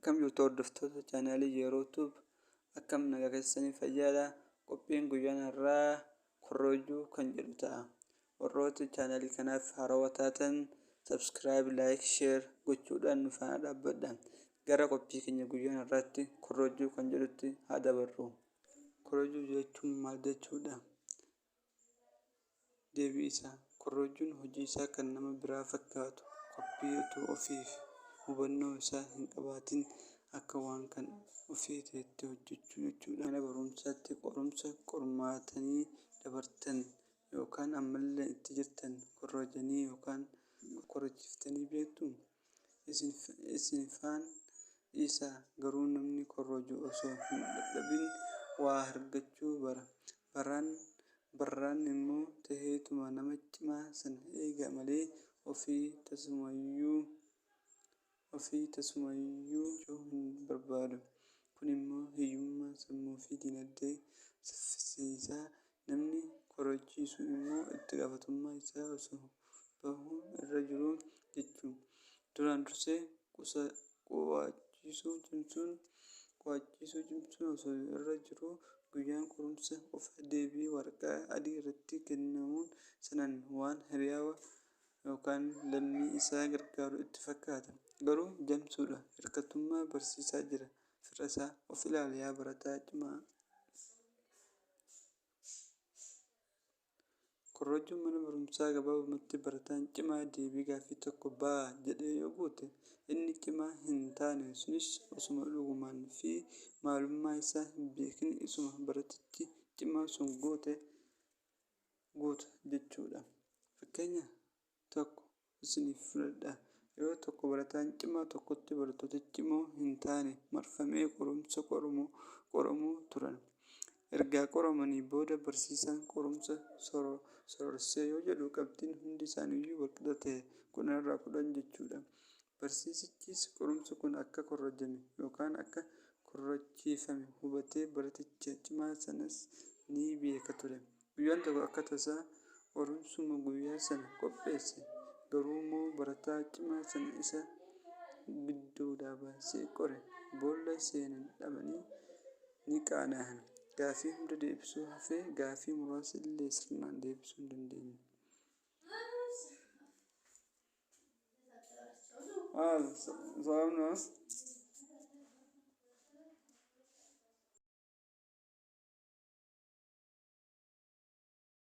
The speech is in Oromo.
Akkam jirtu hordoftoota chaanaalii Yeroo Tube, akkam nagaa keessanii, fayyaadha? Qophiin guyyaan har'aa korrojuu kan jedhu ta'a. Warroota chaanaalii kanaaf haarawaa taatan subscribe, like, share gochuudhaan nu faana dhaabbadha. Gara qophii keenya guyyaan har'aatti korrojuu kan jedhutti haa dabarru. Korrojuu jechuun maal jechuudha? Deebii isaa: Korrojuun hojii isaa kan nama biraa fakkaatu koppii utuu ofiif hubannoo isaa hin qabaatiin akka waan kan ofii ta'eetti hojjechuu jechuudha. Mana barumsaatti qorumsa qoramtanii dabartan yookaan ammallee itti jirtan korrojanii yookaan korrochiiftanii beektuu? Isinfaan dhiisaa garuu namni korroju osoo hin dadhabin waa argachuu bara. Baraan immoo taheetuma nama cimaa sana eega malee ofii tasumayyuu hojjechuu hin barbaadu. Kun immoo hiyyummaa sammuufi dinagdee saffisiisa. Namni korrochiisu immoo itti gaafatamummaa isaa osoo bahuun irra jiruu jechuun duraan dursee qo'achiisuu cimsuun osoo irra jiruu guyyaa qorumsaa qofa deebii waraqaa adii irratti kennamu sanaan waan hiriyaa yookaan lammii isaa gargaaru itti fakkaata. Garuu jaamsuudha. Hirkattummaa barsiisaa jira firasaa. Of ilaali yaa barataa cimaa! Korrojoon mana barumsaa gabaabumatti barataan cimaan deebii gaaffii tokkoo B jedhee yoo guute, inni cimaa hin taane sunis osuma dhugummaa fi malummaa isaa hin beekiin isuma baratichi cimaan sun guute guuta jechuudha. Fakkeenya tokko isiniifan fudhadhaa. Yeroo tokko barataa cimaa tokkotu barattoota ciccimoo hin taaneen marfamee qorumsa qoramu turan. Erga qoramanii booda barsiisaan qorumsa sororsi yoo jedhu qabxiin hunda isaaniiyyuu walqixa ta'e. 10 irraa 10 jechuudha. Barsiisichis qorumsi kun akka korrojame yookaan akka korrochiifame hubatee baraticha cimaa sanas ni beeka ture. Guyyaa tokko akka tasaa qorumsuma guyyaa sanaa qopheesse. Garuummoo barataa cimaa sana isaan gidduudhaa baasee qore. Boolla seenan dhabanii ni qaana'an. Gaaffii hunda deebisuu hafee gaaffii muraasa illee sirnaan deebisuu hin dandeenye.